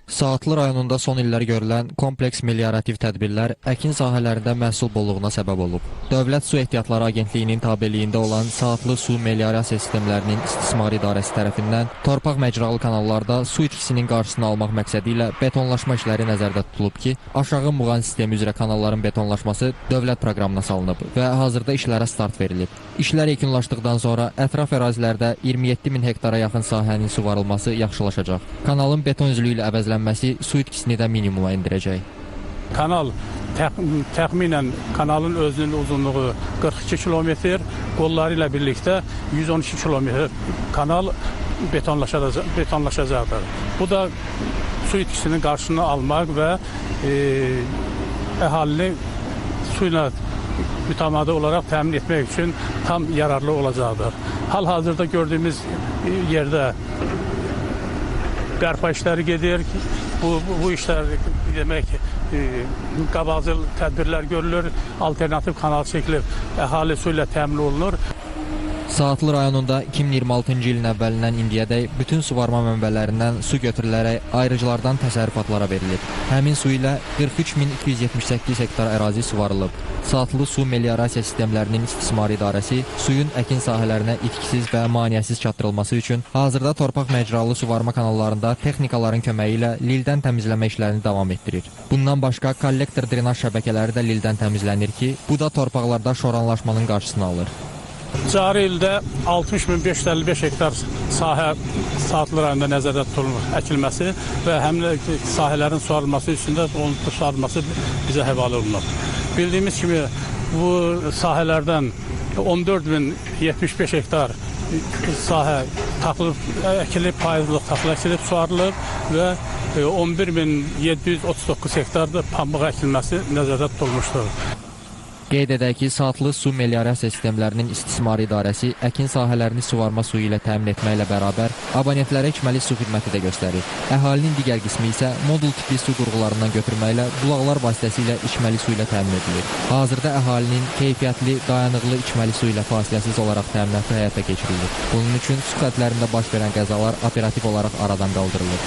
Saatlı rayonunda son illər görülən kompleks meliorativ tədbirlər əkin sahələrində məhsul bolluğuna səbəb olub. Dövlət Su Ehtiyatları Agentliyinin tabeliyində olan Saatlı Su Meliorasiya Sistemlərinin İstismar İdarəsi tərəfindən torpaq məcralı kanallarda su itkisinin qarşısını almaq məqsədi ilə betonlaşma işləri nəzərdə tutulub ki, Aşağı Muğan sistemi üzrə kanalların betonlaşması dövlət proqramına salınıb və hazırda işlərə start verilib. İşlər yekunlaşdıqdan sonra ətraf ərazilərdə 27 min hektara yaxın sahənin suvarılması yaxşılaşacaq. Kanalın beton üzlüyü ilə əvəzlənməsi su itkisini də minimuma endirəcək. Kanal təxminən kanalın özünün uzunluğu 42 kilometr, qolları ilə birlikdə 112 kilometr kanal betonlaşacaqdır. Bu da su itkisinin qarşısını almaq və əhalini su ilə mütəmadi olaraq təmin etmək üçün tam yararlı olacaqdır. Hal-hazırda gördüyümüz yerdə bərpa işləri gedir. Bu işlər demək qabaqcıl tədbirlər görülür, alternativ kanal çəkilib, əhali su ilə təmin olunur. Saatlı rayonunda 2026-cı ilin əvvəlindən indiyədək bütün suvarma mənbələrindən su götürülərək ayırıcılardan təsərrüfatlara verilib. Həmin su ilə 43.278 hektar ərazi suvarılıb. Saatlı Su Meliorasiya Sistemlərinin İstismar İdarəsi suyun əkin sahələrinə itkisiz və maneəsiz çatdırılması üçün hazırda torpaq məcralı suvarma kanallarında texnikaların köməyi ilə lildən təmizləmə işlərini davam etdirir. Bundan başqa kollektor drenaj şəbəkələri də lildən təmizlənir ki, bu da torpaqlarda şoranlaşmanın qarşısını alır. Cari ildə 60.555 hektar sahə Saatlı rayonunda nəzərdə tutulur əkilməsi və həmin sahələrin suvarılması üstündə onun suvarılması bizə həvalə olunur. Bildiyimiz kimi bu sahələrdən 14.075 hektar sahə taxıl əkilib, payızlıq taxıl əkilib, suvarılıb və 11.739 hektar da pambıq əkilməsi nəzərdə tutulmuşdur. Qeyd edək ki, Saatlı Su Meliorasiya Sistemlərinin İstismar İdarəsi əkin sahələrini suvarma suyu ilə təmin etməklə bərabər abonentlərə içməli su xidməti də göstərir. Əhalinin digər qismi isə modul tipli su qurğularından götürməklə bulaqlar vasitəsilə içməli su ilə təmin edilir. Hazırda əhalinin keyfiyyətli, dayanıqlı içməli su ilə fasiləsiz olaraq təminatı həyata keçirilir. Bunun üçün su xətlərində baş verən qəzalar operativ olaraq aradan qaldırılır.